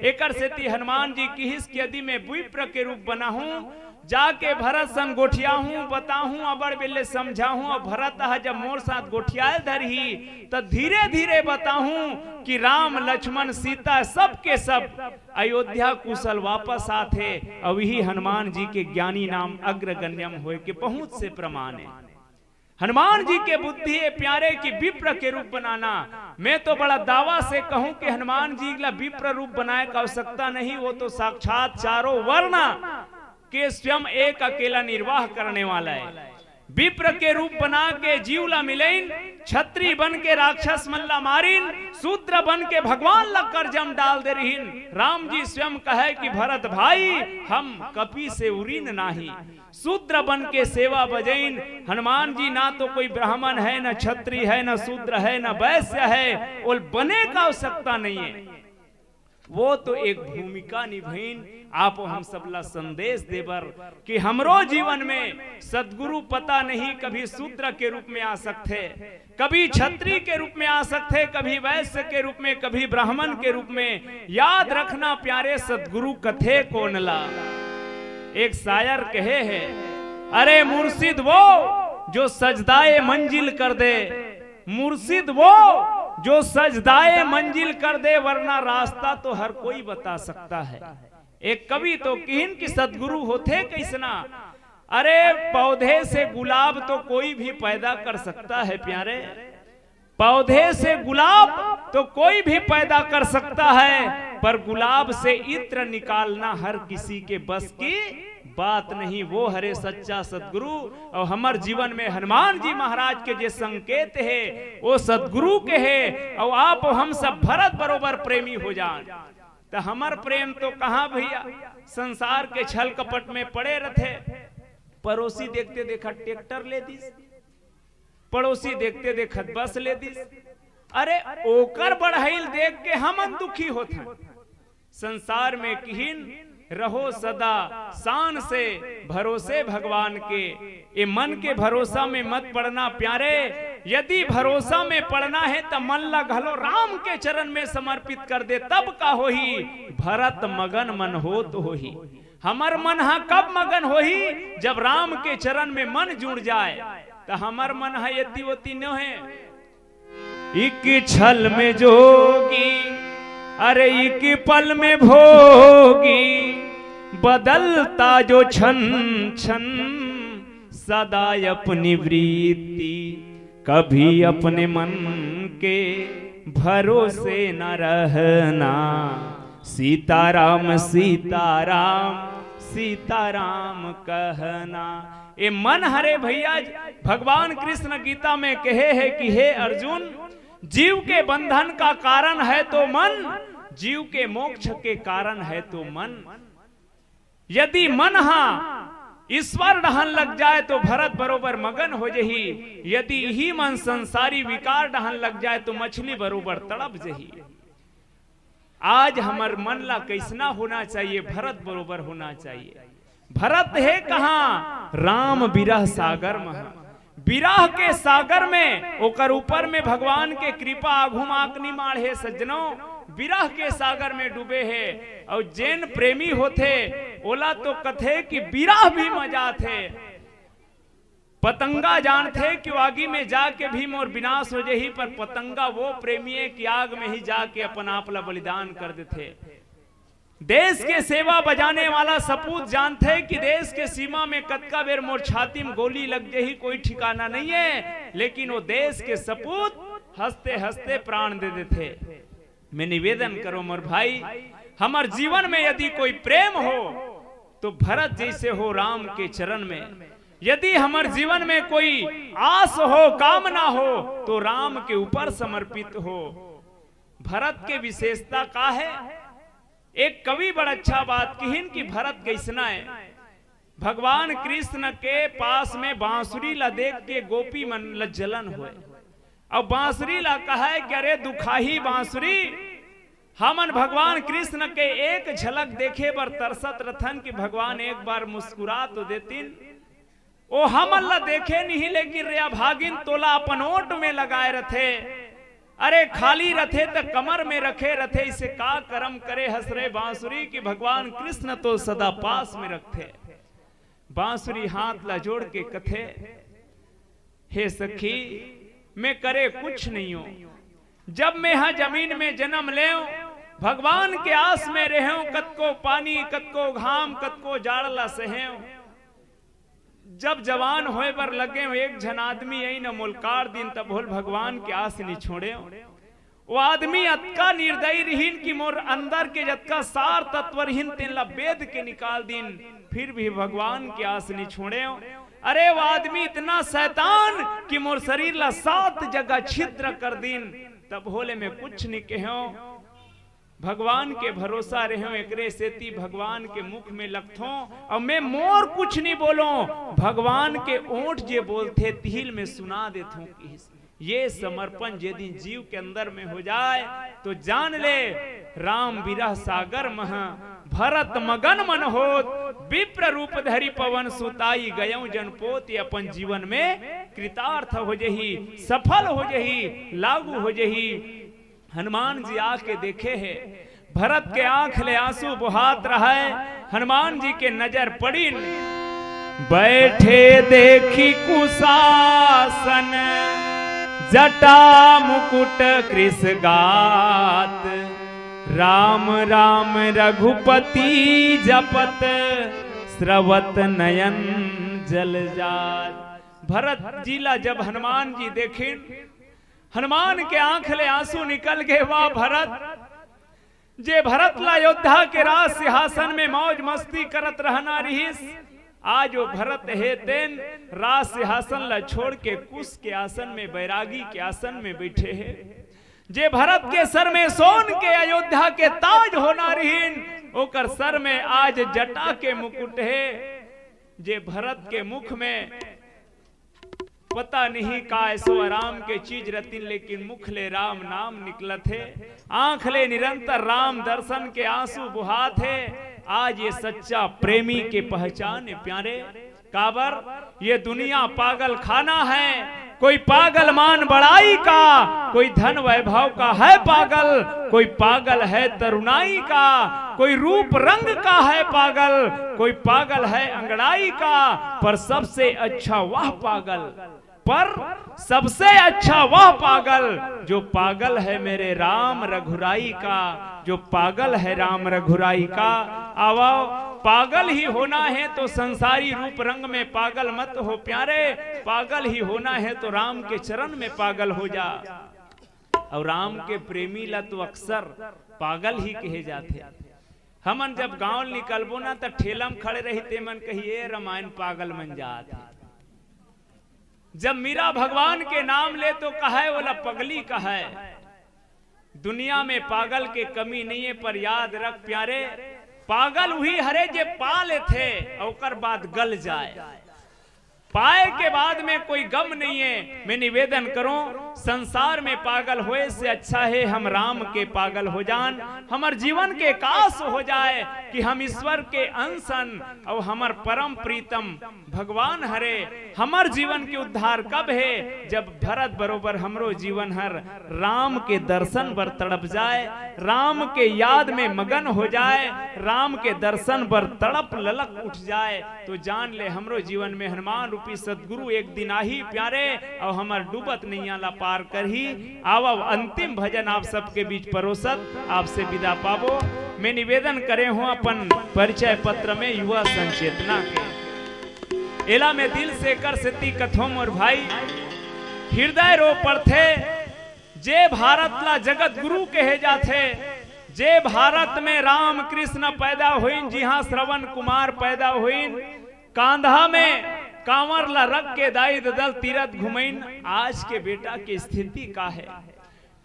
एकर सेती हनुमान जी किहिस कि यदि मैं विप्र के रूप बनाहूं, जाके भरत सन गोठियाहूं, बताहूं, अबड़ बेले समझाहूं, अउ भरत ह जब मोर साथ गोठियाए धरही, त धीरे धीरे बताहूं कि राम लक्ष्मण सीता सबके सब अयोध्या कुशल वापस आथे। अउ इही हनुमान जी के ज्ञानी नाम अग्रगण्यम होय के बहुत से प्रमाण हे। हनुमान जी के बुद्धि हे प्यारे कि विप्र के रूप बनाना। मैं तो बड़ा दावा से कहूं कि हनुमान जी ला विप्र रूप बनाए का आवश्यकता नहीं, वो तो साक्षात चारों वर्ण के स्वयं एक अकेला निर्वाह करने वाला हे। विप्र के रूप बना के जीव ला मिलेन, छत्री बन के राक्षस मन ला मारिन, शूद्र बन के भगवान ला करजम डाल दे रहिन। राम जी स्वयं कहे कि भरत भाई, हम कपि से उरिन नाही, शूद्र बन के सेवा बजइन। हनुमान जी ना तो कोई ब्राह्मण हे, ना छत्री हे, ना शूद्र हे, ना वैश्य हे, ओला बने का आवश्यकता नहीं हे। वो तो एक भूमिका निभइन। आप हम सबला संदेश देबर कि हमरो जीवन में सदगुरु पता नहीं कभी शूद्र के रूप में आ सकथे, कभी छत्री के रूप में आ सकथे, कभी वैश्य के रूप में, कभी ब्राह्मण के रूप में। याद रखना प्यारे, सदगुरु कथे कोन ला। एक शायर कहे हे, अरे मुर्शिद वो जो सजदाए मंजिल कर दे, मुर्शिद वो जो सजदाए मंजिल कर दे, वरना रास्ता तो हर कोई बता सकता है। एक कवि तो किहिन कि सदगुरु होथे कइसना। अरे पौधे से गुलाब तो कोई भी पैदा कर सकता है प्यारे, पौधे से गुलाब तो कोई भी पैदा कर सकता है, पर गुलाब से इत्र निकालना हर किसी के बस की बात नहीं। वो हरे सच्चा सदगुरु। अउ हमर जीवन में हनुमान जी महाराज के जे संकेत हे, वो सदगुरु के हे। अउ आप हम सब भरत बरोबर प्रेमी हो जान, त हमर प्रेम तो कहाँ भैया, संसार के छल कपट में पड़े रथे। पड़ोसी देखते देखत ट्रैक्टर ले दिस, पड़ोसी देखते देखत बस ले दिस। अरे ओकर बढ़ाइल देख के हमन दुखी होथन। संसार में किहिन रहो सदा शान से, भरोसे भगवान के। ए मन के भरोसा में मत पड़ना प्यारे। यदि भरोसा में पड़ना हे त मन ला घलो राम के चरण में समर्पित कर दे, तब का होही? भरत मगन मन होत होही। हमर मन ह कब मगन होही? जब राम के चरण में मन जुड़ जाए, त हमर मन ह एती ओती नोहे। एक छल में जोगी, अरे एक पल में भोगी, बदलता जो छन छन, सदा अपनी वृत्ति, कभी अपने मन के भरोसे न रहना। सीताराम सीताराम सीताराम कहना। ए मन हरे भैया, भगवान कृष्ण गीता में कहे हे कि हे अर्जुन, जीव के बंधन का कारण है तो मन, जीव के मोक्ष के कारण है तो मन। यदि मन हा ईश्वर डहन लग जाए तो भरत बरोबर मगन हो जही, यदि इही मन संसारी विकार डहन लग जाए तो मछली बरोबर तड़प जही। आज हमर मन ला कइसना होना चाहिए? भरत बरोबर होना चाहिए। भरत हे कहाँ? राम विरह सागर महा। विरह के सागर में, ओकर ऊपर में भगवान के कृपा आघू माक नि माढ़े सज्जनों, विरह के सागर में डूबे हे। अउ जेन प्रेमी होथे, ओला तो कथे कि विरह भी मजा आथे। पतंगा जानथे कि आगी में जाके भी मोर विनाश हो जही, पर पतंगा वो प्रेमी हे कि आग में ही जाके अपन आप ला बलिदान कर देथे। देश के सेवा बजाने वाला सपूत जानथे कि देश के सीमा में कतका बेर मोर छाती में गोली लग जही, कोई ठिकाना नहीं है, लेकिन वो देश के सपूत हंसते हंसते प्राण दे देथे। मैं निवेदन करो मोर भाई, हमर जीवन में यदि कोई प्रेम हो तो भरत जैसे हो राम के चरण में, यदि हमर जीवन में कोई आस हो, कामना हो, तो राम के ऊपर समर्पित हो। भरत के विशेषता का है? एक कवि बड़ अच्छा बात किहिन कि भरत कैसना है। भगवान कृष्ण के पास में बांसुरी ला देख के गोपी मन ला जलन होए। अब बांसुरी ला कहे कि अरे दुखाही बांसुरी, हमन भगवान कृष्ण के एक झलक देखे बर तरसत रथन कि भगवान एक बार मुस्कुरा तो देतिन। ओ हमन ला देखे नहीं, लेकिन रे अभागिन तोला अपन ओट में लगाए रथे। अरे खाली रथे त कमर में रखे रथे, इसे का करम करे हस रे बांसुरी कि भगवान कृष्ण तो सदा पास में रखथे। बांसुरी हाथ ला जोड़ के कथे, हे सखी, मैं करे कुछ नहीं हो। जब मैं हा जमीन में जन्म लेव, भगवान के आस में रहेव, कतको पानी, कतको घाम, कतको जाड़ ला सहेव। जब जवान होए बर लगे, एक झन आदमी आई न मोल कार दिन, तब होल भगवान के आस नि छोड़े। वो आदमी अतका निर्दयी रहिन कि मोर अंदर के जतका सार तत्व रहिन, तेन ला बेद के निकाल दिन, फिर भी भगवान के आस नि छोड़े। अरे वो आदमी इतना शैतान कि मोर शरीर ला सात जगह छिद्र कर दिन, तब होले मैं कुछ नि कहेव। भगवान के भरोसा रहेव, एकरे सेती भगवान के मुख में लगथों, अउ मैं मोर कुछ नि बोलों, भगवान के ओंठ जे बोलथे तिहिल में सुना देथों। किहिस ये समर्पण जे दिन जीव के अंदर में हो जाए, तो जान ले राम विरह सागर मह भरत मगन मन होत, विप्र रूप धरि पवन सुत आई गयउ जन पोत। ये अपन जीवन में कृतार्थ हो जही, सफल हो जही, लागू हो जही। हनुमान जी आके देखे हे, भरत के आंख ले आंसू बोहात रहय। हनुमान जी के नजर पड़िन, बैठे देखि कुशासन, जटा मुकुट कृष गात, राम राम रघुपति जपत, स्रवत नयन जल जात। भरत जी ला जब हनुमान जी देखिन, हनुमान के आंख ले आंसू निकल गे। वाह भरत, जे भरत ला अयोध्या के राज सिंहासन में मौज मस्ती करत रहना रहिस, आज वो भरत हे तेन राज सिंहासन ला छोड़ के कुश के आसन में, बैरागी के आसन में बैठे हे। जे भरत के सर में सोन के अयोध्या के ताज होना रहिन, ओकर सर में आज जटा के मुकुट हे। जे भरत के मुख में पता नहीं का ऐसो आराम के चीज रतिन, लेकिन मुख ले राम नाम निकलत हे, आंख ले निरंतर राम दर्शन के आंसू बुहात हे। आज ये सच्चा प्रेमी के पहचान हे प्यारे। काबर ये दुनिया पागल खाना है। कोई पागल मान बड़ाई का, कोई धन वैभव का है पागल, कोई पागल है तरुणाई का, कोई रूप रंग का है पागल, कोई पागल है अंगड़ाई का, पर सबसे अच्छा वह पागल, पर सबसे अच्छा वह पागल जो पागल है मेरे राम रघुराई का, जो पागल है राम रघुराई का। आवा, पागल ही होना है तो संसारी रूप रंग में पागल मत हो प्यारे, पागल ही होना है तो राम के चरण में पागल हो जा। अउ राम के प्रेमी ला तो अक्सर पागल ही कहे जाथे। हमन जब गांव निकलबो ना, त ठेला म खड़े रही, ते मन कही, "ए रमायन पागल मन जात हे।" जब मीरा भगवान के नाम ले, तो कहय, "ओला पगली कहय।" दुनिया में पागल के कमी नहीं है, पर याद रख प्यारे, पागल उही हरे जे पा लेथे, अउ ओकर बाद गल जाए। पाए के बाद में कोई गम नहीं है। मैं निवेदन करूं, संसार में पागल होए से अच्छा है हम राम के पागल हो जान। हमर जीवन के कास हो जाए कि हम ईश्वर के अंश अन अउ हमर परम प्रीतम भगवान हरे। हमर जीवन के उद्धार कब हे? जब भरत बरोबर हमरो जीवन हर राम के दर्शन बर तड़प जाए, राम के याद में मगन हो जाए, राम के दर्शन बर तड़प ललक उठ जाए, तो जान ले हमरो जीवन में हनुमान रूपी सतगुरु एक दिन आही प्यारे, अउ हमर डूबत नैया ला पार करही। आवव अंतिम भजन आप सबके बीच परोसत आपसे विदा पाबो। मैं निवेदन करे हूँ अपन परिचय पत्र में युवा संचेतना के। एला मैं दिल से कर सेती कथों मोर भाई, हृदय रो पड़थे। जे भारत ला जगत गुरु कहे जाथे, जे भारत में राम कृष्ण पैदा होइन, जिहां श्रवण कुमार पैदा होइन, कांधा में कांवर ला रख के दाई ददल तीरथ घुमइन, आज के बेटा के स्थिति का हे?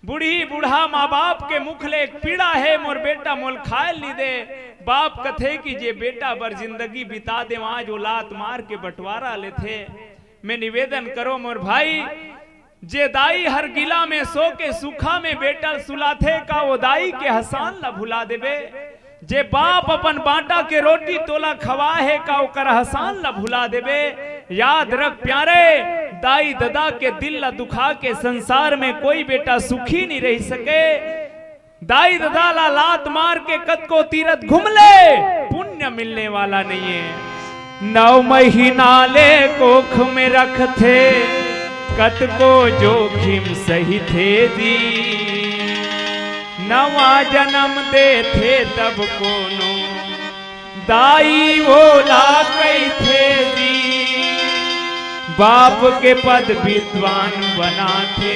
बूढ़ी बूढ़ा माँ बाप के मुख ले एक पीड़ा हे, मोर बेटा मोल खायल नी दे। बाप कथे कि जे बेटा बर जिंदगी बिता दे, आज औलाद मार के बंटवारा लेथे। मैं निवेदन करो मोर भाई, जे दाई हर गिला में सो के सुखा में बेटा ल सुलाथे, का वो दाई के हसान ला भुला देबे? जे बाप अपन बांटा के रोटी तोला खवा हे, का ओकर हसान ला भुला देबे? याद रख प्यारे, दाई ददा के दिल ला दुखा के संसार में कोई बेटा सुखी नहीं रह सके। दाई ददा ला लात मार के कतको तीरथ घूम ले, पुण्य मिलने वाला नहीं है। नौ महीना ले कोख में रखथे, कतको जोखिम सही थे जी। नवा जन्म देथे तब कोनो दाई ओला कहिथे जी। बाप के पद विद्वान बनाथे,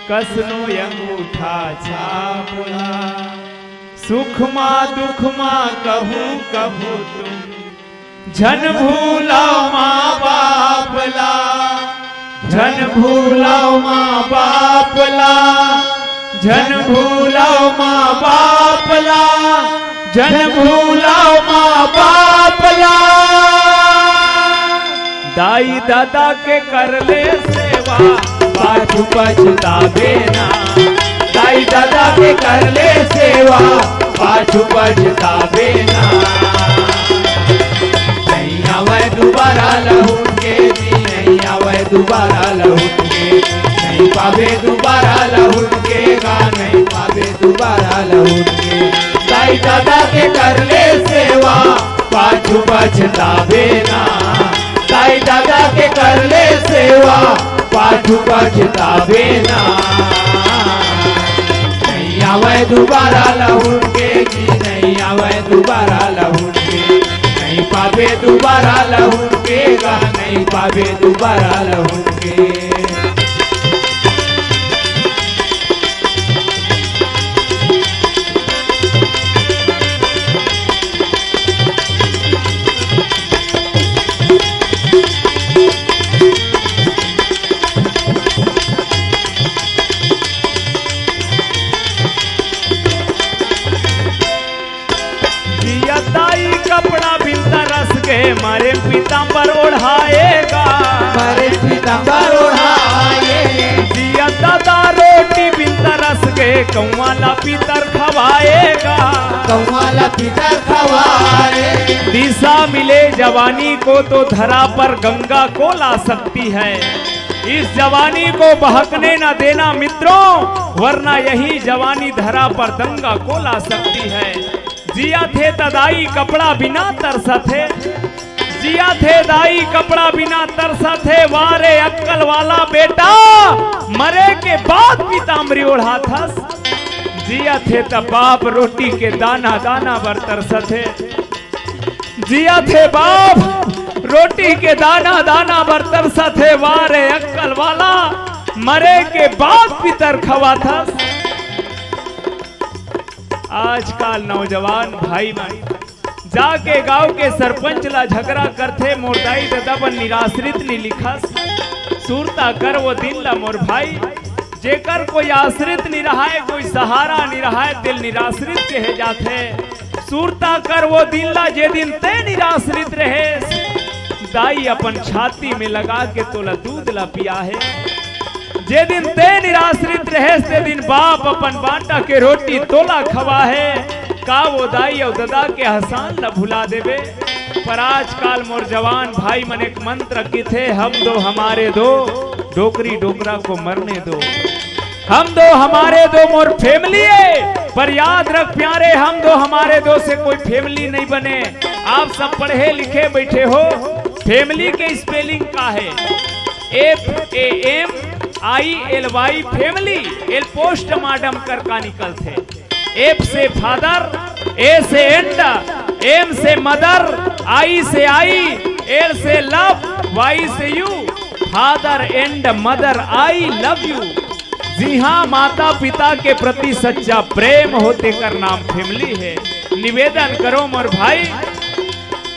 कस नो अंगूठा छाप ला। सुख मा दुख मा कहूँ कभू तुम, झन भूलव माँ बाप ला, झन भूलव माँ बाप ला, झन भूलव माँ बाप ला, झन भूलव माँ बाप ला। दाई ददा के कर ले सेवा, पाछू पछताबे ना। दाई ददा के कर ले सेवा, पाछू पछताबे ना। नहीं आवे दुबारा लहुट के जी, नहीं आवे दुबारा लहुट के। नहीं पाबे दुबारा लहुट के गा, नहीं पाबे दुबारा लहुट के। दाई ददा के कर ले सेवा, पाछू पछताबे ना। दाई ददा के कर ले सेवा, पाछू पछताबे ना। नहीं आवे दुबारा लहुट के जी, नहीं आवे दुबारा लहुट के। नहीं पाबे दुबारा लहुट के गा, नहीं पाबे दुबारा लहुट के। जिया दाई कपड़ा बिन तरस के, मरे पीताम्बर ओढ़ाएगा। मरे पीताम्बर ओढ़ाए। जिया दादा रोटी बिन तरस के, कौआ ला पीतर खवाएगा। कौआ ला पीतर खवाए। दिशा मिले जवानी को तो धरा पर गंगा को ला सकती है। इस जवानी को बहकने न देना मित्रों, वरना यही जवानी धरा पर दंगा को ला सकती है। जिया थे त दाई कपड़ा बिना तरसथे, जिया थे दाई कपड़ा बिना तरसथे, वारे अक्कल वाला बेटा, मरे के बाद पीताम्बरी ओढ़ाथस। जिया थे त बाप रोटी के दाना दाना बर तरसथे, जिया थे बाप रोटी के दाना दाना बर तरसथे, वारे अक्कल वाला, मरे के बाद पीतर खवाथस। आजकल नौजवान भाई मन जाके गांव के सरपंच ला झगड़ा करथे, मोर दाई ददा बन निराश्रित नी लिखस। सुरता कर वो दिन ला मोर भाई, जेकर कोई आश्रित नी रहाय, कोई सहारा नी रहाय, तेल निराश्रित कहे जाथे। सुरता कर वो दिन ला, जे दिन ते निराश्रित रहेस। दाई अपन छाती में लगा के तोला दूध ला पिया हे। जे दिन ते निराश्रित रहेस, ते दिन बाप अपन बांटा के रोटी तोला खवा हे। का वो दाई अउ ददा के एहसान ला भुला देबे? पर आजकाल मोर जवान भाई मन एक मंत्र किथे, "हम दो हमारे दो, डोकरी डोकरा को मरने दो।" हम दो हमारे दो मोर family हे, पर याद रख प्यारे, हम दो हमारे दो से कोई family नहीं बने। आप सब पढ़े लिखे बैठे हो, family के spelling का हे? F A M I L Y, family। L postmortem कर का निकलथे। F से father, A से and, M से mother, I से I, L से love, Y से you। Father and mother, I love you। जिहां माता पिता के प्रति सच्चा प्रेम हो, तेकर नाम family हे। निवेदन करो मोर भाई,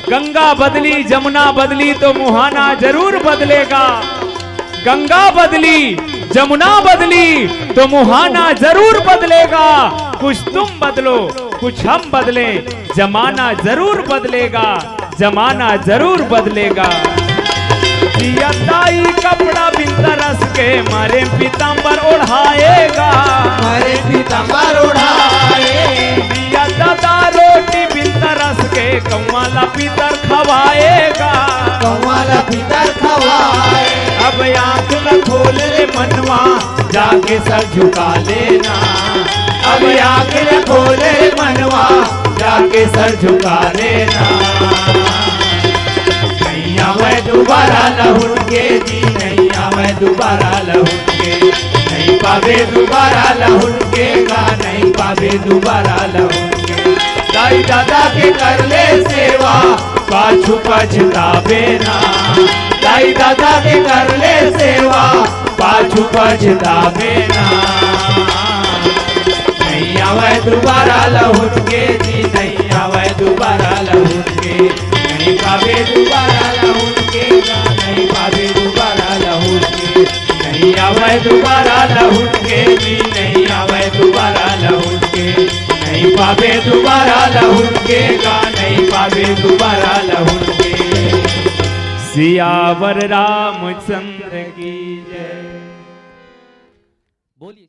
गंगा बदली, जमुना बदली तो मुहाना जरूर बदलेगा। गंगा बदली, जमुना बदली तो मुहाना जरूर बदलेगा। कुछ तुम बदलो, कुछ हम बदलें, जमाना जरूर बदलेगा, जमाना जरूर बदलेगा। जिया दाई कपड़ा बिन तरस के, मारे पीताम्बर ओढ़ाएगा। मारे पीताम्बर ओढ़ाए। जिया दादा रोटी बिन तरस के, कौआ ला पितर खवाएगा। कौआ ला पितर खवाए। अब आंख ला खोल ले मनवा, जाके सर झुका लेना। अब आंख ला खोल ले मनवा, जाके सर झुका लेना। नहीं आवे दोबारा लहुट के जी, नहीं आवे दोबारा लहुट के। नहीं पावे दोबारा लहुट के गा, नहीं पावे दोबारा लहुट के। दाई दादा के कर ले सेवा, पाछू पछतावे ना। दाई दादा के कर ले सेवा, पाछू पछतावे ना। नहीं आवे दोबारा लहुट के जी, नहीं आवे दोबारा लहुट के। नहीं पावे दोबारा लहुट के, नहीं पावे दोबारा लहुट के। नहीं आवे दोबारा लहुट के जी, नहीं आवे दोबारा लहुट के। नहीं पावे दोबारा लहुट के गा, नहीं पावे दोबारा लहुट के। सियावर रामचंद्र की जय। बोलिए।